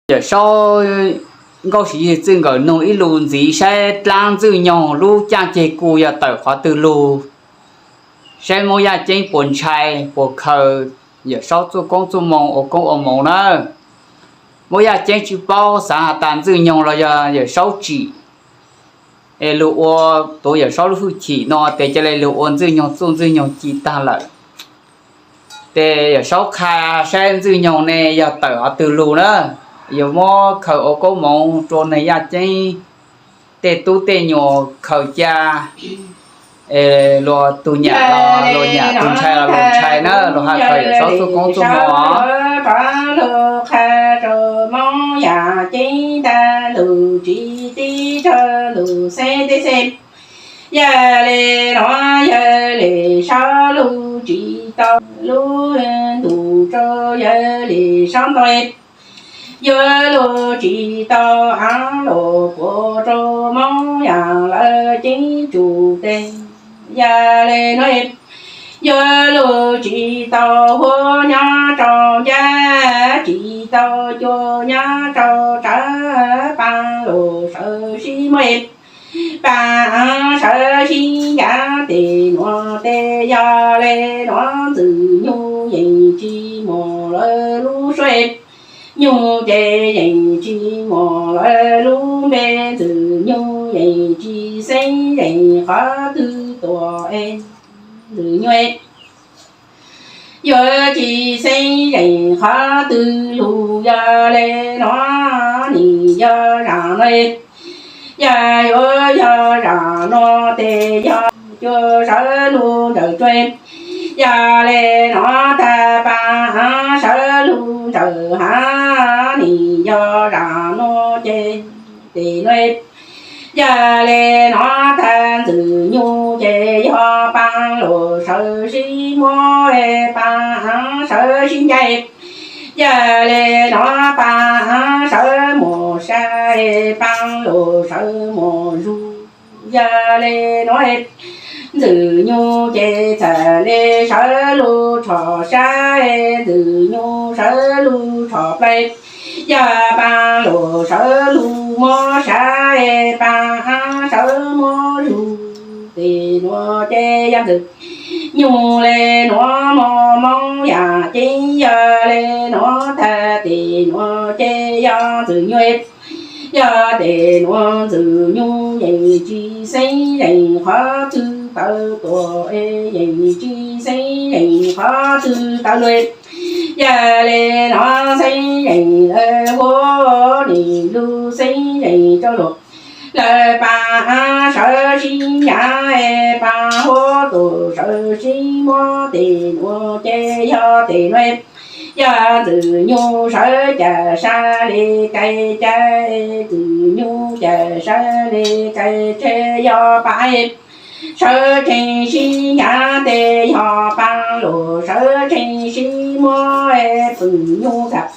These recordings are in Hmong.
Yawm Saub Nkauj Siv Yig txij nkawm nug ib lus ntxiv saib dlaab Ntxwj Nyoog lub caaj ceg kuj yog tawm qhov twg lug, saib Moob Yaj Ceeb puas ntshai puas khaws Yawm Saub txuj koob txuj moo ua koob ua moov na. Moob Yaj Ceeb tsi paub, xaav has tas Ntxwj Nyoog los yog Yawm Saub tsim, es lug ua tuav Yawm Saub lub hwj chim no tes ca le lug ua Ntxwj Nyoog txuj Ntxwj Nyoog ci taag lawm. Tes Yawm Saub qha saib Ntxwj Nyoog ne yog tawm qhov twg lug na, yuav muab khaws ua koob moov rua neeg Yaj Ceeb tej tub tej nyuas khaws ca, luag tug nyam los luag nyam, tug ntshai los luag ntshai na, luag has khaws Yawm Saub txuj koob txuj moo. Lug qha rua Moob Yaj Ceeb tag lug tsi teb rua lug xeeb teb xeeb. Yog le nuav yawg Lis Saub lug tsi tau lub ntuj rua yawg Lis Saub ntau, yuav lug tsi tau aav luj puam rua Moob Yaj lawv ceeb tsum tes. Yog le nuav yuav lug tsi tau huab nyob rau ncaj, tsi tau cua nyob rau tsav, paab lug sawv sib muab paab sawv sib ncav tes nuav tes. Yog le nuav Ntxwg Nyoog yeej tsi muaj lawv lub suab, Nyoog ces yeej tsi muaj lawv lub npe, Ntxwg Nyoog yeej tsi xeeb yeej qhov twg tuaj es Ntxwg Nyoog yuav tsi xeeb yeej qhov twg lug. Yog le nuav nim yog zag nuav, yog yuav yog zag nuav tes yog cua sawv lug nrawm tsuag. Yog le nuav tag paab sawv lug nrawm hav, nim yog zag nuav ces tes nuav. Yog le nuav tag Ntxwg Nyoog ces yog paab lug sawv sib muab paab sawv sib ncaim. Yog le nuav paab sawv muab sa paab lug sawv muab zug. Yog le nuav Ntxwg Nyoog ces txhad le sawv lug rho sa, Ntxwg Nyoog sawv lug rho plawg. Yog paab lug sawv lug muab sa, paab sawv muab zug. Tes nuav ces yog Ntxwg Nyoog le nuav muab Moob Yaj Ceeb. Yog le nuav tag tes nuav ces yog Ntxwg Nyoog, yog tes nuav Ntxwg Nyoog yeej tsi xeeb yeej qhov twg tawv tuaj es yeej tsi xeeb yeej qhov twg tawv lug. Yog le nuav xeeb yeej lawv huab, nim lug xeeb yeej rau luag, lawv paab sawv sib ncaim, paab huab tus sawv sib muab tes nuav ces yog tes nuav. Yog Ntxwg Nyoog sawv ca sa le kais ca, Ntxwg Nyoog ca sa le kais tseg. Yog paab sawv tsees sib ncaim tes yog paab lug sawv tsees sib muab, Ntxwg Nyoog txhad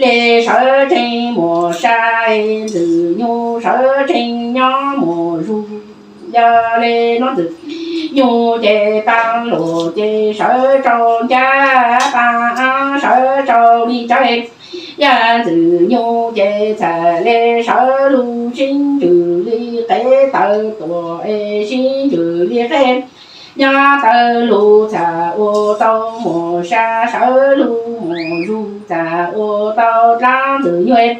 le sawv tsees muab sa, Ntxwg Nyoog sawv tsees nyob muab zug. Yog le nuav Ntxwg Nyoog ces paab lug ces sawv rau ncaj, paab sawv rau li tsawv. Yog Ntxwg Nyoog ces txhad le sawv lug sib ntsws li qe tawv tuaj es sib ntsws li qe. Nyob tawv lug txhad ua tau muab sa, sawv lug muab zug txhad ua tau dlaab Ntxwg Nyoog.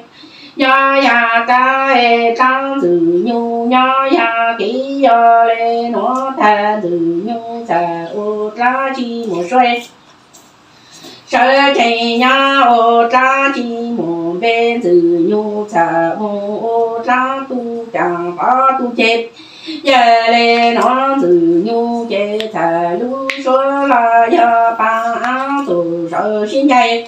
Nyob yag dlaab es dlaab Ntxwg Nyoog nyob yag kev. Yog le nuav tag Ntxwg Nyoog txhad ua dlaab tsi muab sua, sawv tsees nyob ua dlaab tsi muab npe. Ntxwg Nyoog txhad mus ua dlaab tu caas pov tu ceg. Yog le nuav Ntxwg Nyoog ces txhad lub suab los yog paab aav tug sawv sib ncaim,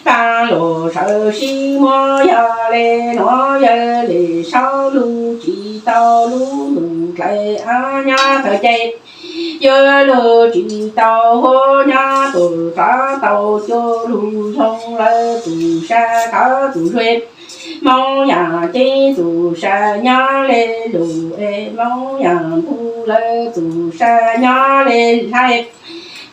paab lug sawv sib muab. Yog le nuav yawg Lis Saub lug tsi tau lub ntuj dlawb aav nyob tawv ceg, yuav lug tsi tau huab nyob tus tov tau cua lug yoog lawv tug sa tov tug zug. Moob Yaj Ceeb tug sa nyob le lug es Moob Yaj Ntug lawv tug sa nyob le hlais.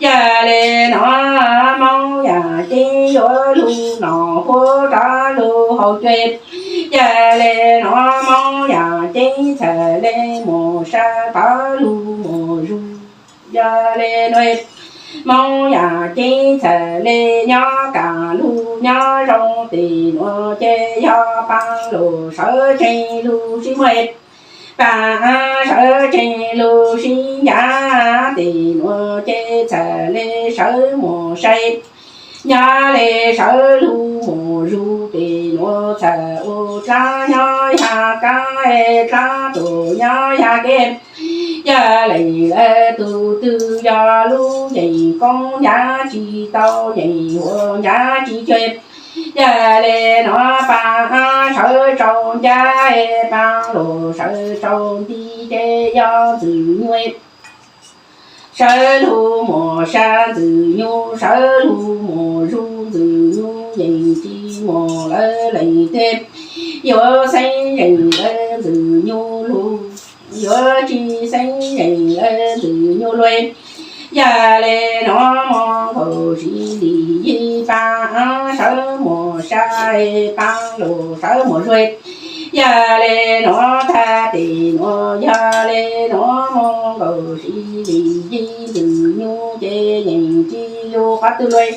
Yog le nuav Moob Yaam Ceeb yuav lug nom huab rov lug haus cuag. Yog le nuav Moob Yaam Ceeb txhad le mus sab rov lug mus zug. Yog le nuav Moob Yaam Ceeb txhad le nyob kaam lug nyob zoo, tes nuav ces yog paab lug sawv tsees lug sib muag, paab sawv tsees lug sib ncav, tes nuav ces txhad le sawv mus saib. Nyob le sawv lug mus zug, tes nuav txhad ua dlaab nyob yag kaab, dlaab tus nyob yag kev. Yog leej lawv tug twg yog lub yeej koob ncav tsis tau, yeej huam ncav tsis cuag. Yog le nuav paab sawv rau ncav, paab lug sawv rau nti, ces yog ntxwg nyuj sawv lug mus sab, ntxwg nyuj sawv lug mus zug, ntxwg nyuj yeej tsis mus lawv leej twg, yuav xeeb yeej lawv ntxwg nyuj lug, yuav tsis xeeb yeej lawv ntxwg nyuj lug. Yog le nuav moog nkaus sib li yig, paab sawv mus sab, paab lug sawv mus zug. Yog le nuav tag tes nuav, yog le nuav moog nkaus sib li yig, ntxwg nyuj ces yeej tsis lug qhov twg lug.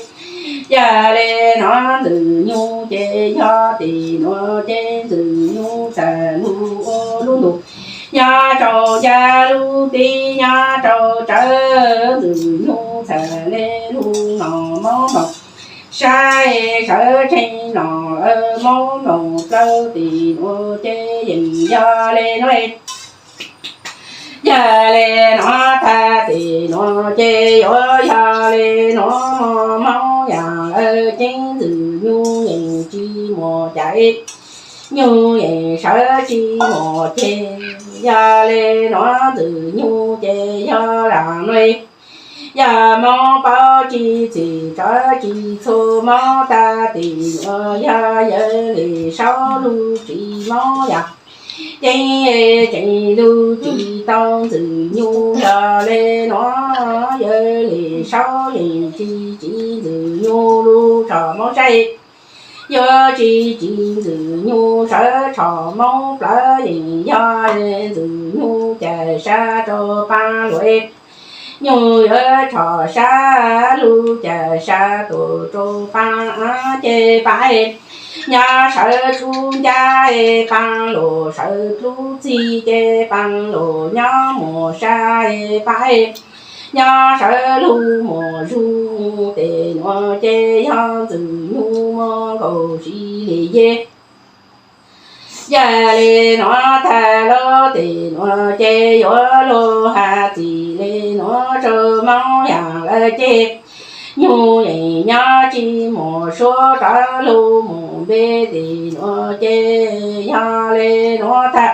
Yog le nuav ntxwg nyuj ces yog tes nuav ces ntxwg nyuj txhad lug ua lub ntuj nyob rau ncaj lub teb nyob rau tsawv, ntxwg nyuj txhad le lug nom mob moog saib, sawv tsees nom lawv mob moog plawv, tes nuav ces yeej yog le nuav. Yog le nuav tag tes nuav ces yuav yog le nuav, moog moog yam lawv ceeb, ntxwg nyuj yeej tsis mus cais, nyuj yeej sawv tsis mus ceg. Yog le nuav ntxwg nyuj ces yog lam nuav, yog mob paub tsis txim tsawv tsis txhua, mob tag tes nuav yog yawg Lis Saub lug tsis mob yam ceeb, tseem lug tsis tau ntxwg nyuj. Yog le nuav yawg Lis Saub yeej tsis tsim ntxwg nyuj lug tsom mob saib, yuav tsis tsim ntxwg nyuj sawv tsom mob plawv, yeej yog ntxwg nyuj cais sab rau paab lug, nyuj yuav tsom sab lug cais sab tuaj rau paab ces paab, nyob sawv dlub ncaj, paab lug sawv dlub txig ces paab lug nyob mus sab, paab nyob sawv lug mus zug, tes nuav ces yog ntxwg nyuj moog nkaus sib li yig. Yog le nuav tag lug tes nuav ces yuav lug has txim le nuav rua Moob Yaam lawv ces, nyuj yeej nyob tsis mus suav rov lug mus npe, tes nuav ces yog le nuav tag,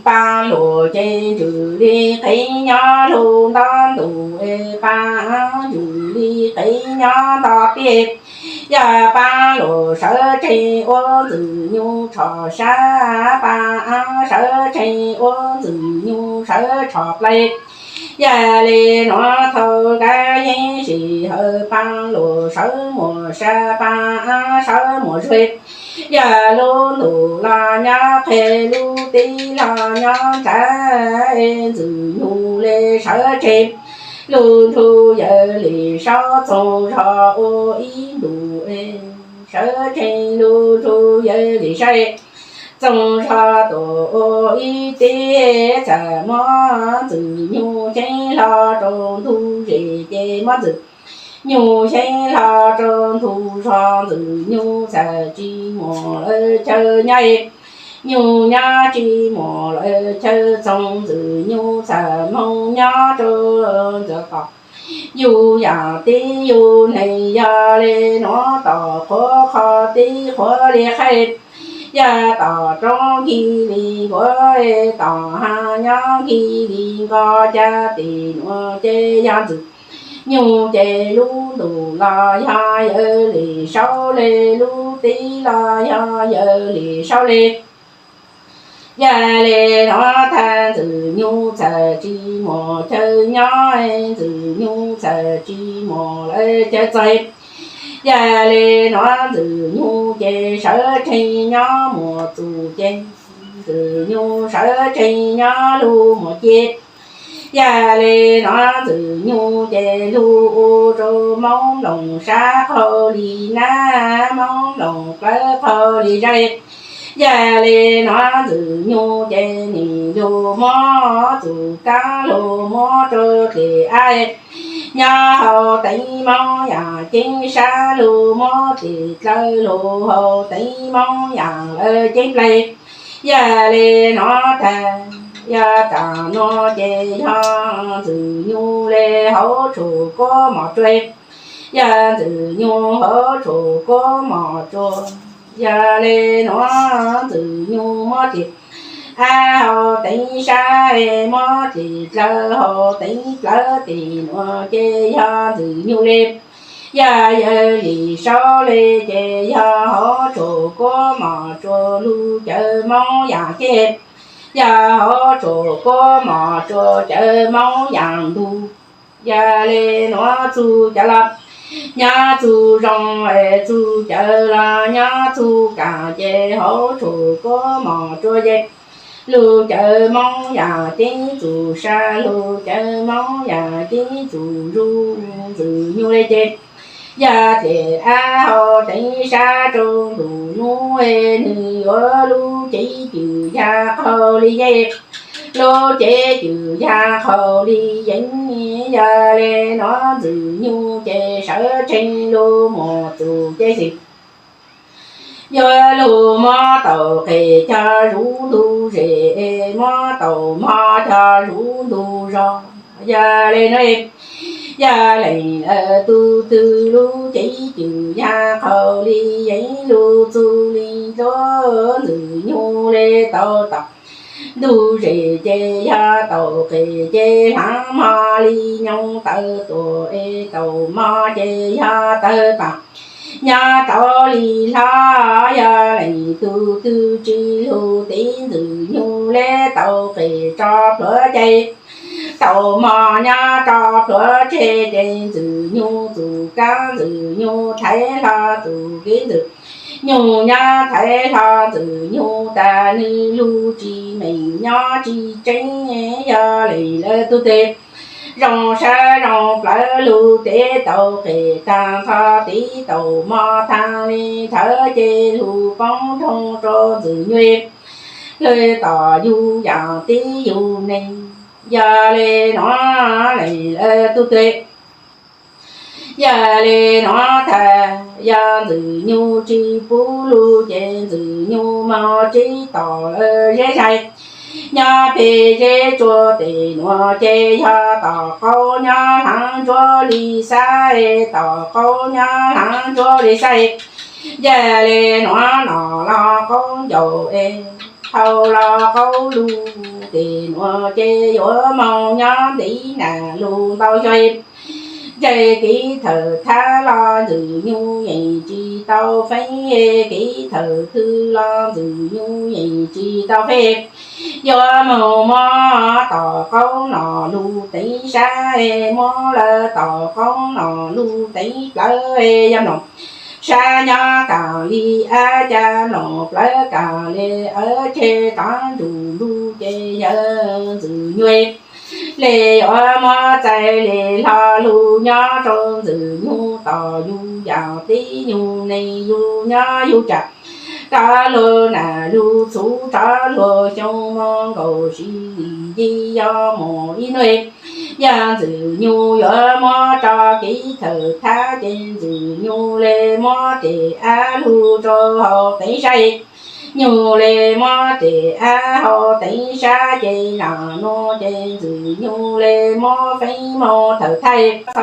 paab lug ces ntsws li qhev nyob lug nto ntuj, paab ntsws li qhev nyob nto tiaj. Yog paab lug sawv tsees ua ntxwg nyuj tsom sab, paab sawv tsees ua ntxwg nyuj sawv tsom plawv. Yog le nuav thaus nqaj yeeb sij hawm, paab lug sawv mus sab, paab sawv mus zug. Yog lub ntuj los nyob qheg, lub teb los nyob ntsa, ntxwg nyuj le sawv tsees lug nrug yawg Lis Saub txoog zog ua ib ntus, sawv tsees lug nrug yawg Lis Saub txoog zog tuaj ua ib teb. Txawm mob ntxwg nyuj xyeeb hlo rau ntug zes ces mob ntxwg nyuj xyeeb hlo rau ntug zog, ntxwg nyuj txawm tsis mus lawv chaw nyob, nyuj nyob tsis mus lawv chaw txoog, ntxwg nyuj txawm moog nyob rau ntawm tom yug yaam teb yug neeg. Yog le nuav tom qhuav qhov teb qhuav li qhaib, yog tom roob nkig li nkuav, tom hav nyob nkig li nqos, ca tes nuav ces yog ntxwg nyuj ces lub ntuj los yog yawg Lis Saub le, lub teb los yog yawg Lis Saub le. Yog li nuav thaum Ntxwg Nyug txawm tsis muaj chaw nyob, Ntxwg Nyug txawm tsis muaj lawv chaw txog. Yog li nuav Ntxwg Nyug ces sawv tsees nyob muaj txuj ci, Ntxwg Nyug sawv tsees nyob lug muaj ci. Yog li nuav Ntxwg Nyug ces lug ua rua Moob Nploog sab qaug li nab, Moob Nploog plawv qaug li zeb. Yog li nuav Ntxwg Nyug ces nim lug muab txuj kaab lug muab rua tim ab, nyob hauv teev Moob Yaam Ceeb sab lug muab tim dlawb lug hauv teev Moob Yaam lawv ceeb plawg. Yog li nuav tag, yog taam nuav ces yog Ntxwg Nyug le hauv tshuaj kuab mom tsua, yog Ntxwg Nyug hauv tshuaj kuab mom tsua. Yog li nuav Ntxwg Nyug muab tim ab hauv teev sab, muab tim dlawb hauv teev plawv, tim nuav ces yog Ntxwg Nyug le. Yog yawg Lis Saub le ces yog hauv tshuaj kuab mom tsua lug cawv Moob Yaam Ceeb, yog hauv tshuaj kuab mom tsua cawv Moob Yaam Ntug. Yog li nuav txuj cawv los nyob txuj zoo, txuj cawv los nyob txuj kaam ces hauv tshuaj kuab mom tsua ces lug cawv Moob Yaam Ceeb txuj sa, lug cawv Moob Yaam Ceeb txuj zuj. Ntxwg Nyug le ces yog tim ab hauv teev sab rua ntuj nuav, nwg yuav lub cev cwm yag qaug li yeeb, lub cev cwm yag qaug li yeeb. Yog li nuav Ntxwg Nyug ces sawv tsees lug muaj txuj ci xwb, yuav lug muab tau qe cog zuv ntug zes, muab tau mog cog zuv ntug zog. Yog li nuav, yog leej lawv tug twg lub cev cwm yag qaug li yeeb, lug txug li ntsuab, Ntxwg Nyug le tau tom ntug zes ces yog tau qe ces hlaav mog li nyoog tawv tuaj es tau mog ces yog tawv paam nyob tau li hlob. Yog leej tug twg tsis lug teb Ntxwg Nyug le tau qe tso plhuav ceg, tau mog nyob tso plhuav tseg ces Ntxwg Nyug txuj kaab Ntxwg Nyug thaiv hlo txuj kev Ntxwg Nyug nyob thaiv hlo Ntxwg Nyug tas nwg lug tsis meej nyob tsis tseeb. Yog leej lawv tug twg zoo sab zoo plawv lug teb tau qe taag nrho teb tau mog taag li ntawd ces lug poob nroo rua Ntxwg Nyug, lawv tom yug yaam teb yug neeg. Yog li nuav leej lawv tug twg, yog li nuav tag yog Ntxwg Nyug tsis pub lug ces Ntxwg Nyug moog tsib tom lawv zeb zag, nyob peg zeb tsua tes nuav ces yog tom qaub nyob hlaav ntsuab li xab, tom qaub nyob hlaav ntsuab li xab. Yog li nuav nom los qaub ncaus es, hau los qaub lug, tes nuav ces yuav moog nyob ntiv nam lug ntau xyoo. Ntse kev thawm thab los Ntxwg Nyug yeej tsis tau feeb, kev thawm twg los Ntxwg Nyug yeej tsis tau feeb. Yuav moog muab tom qaub nom lug teev sab, muab lawv tom qaub nom lug teev plawv, yog mloog sab nyob kaam li ab, ca mloog plawv kaam li ab, tseg tov ntsug lug ces yawg Ntxwg Nyug le yuav muab txais li hlo lug nyob rua Ntxwg Nyug tom yug yaam teb yug neeg yug nyob yug tsaam, rov lug nam lug txhuv rov lug xyoo moog nkaus sib li yog moog ib nub. Yog Ntxwg Nyug yuav muab tso kev thawm thab ces Ntxwg Nyug le muab tes ab lug rua hauv teev sab, Nyug le muab tes ab hauv teev sab ces nam nuav ces Ntxwg Nyug le muab feeb moog thawm thab.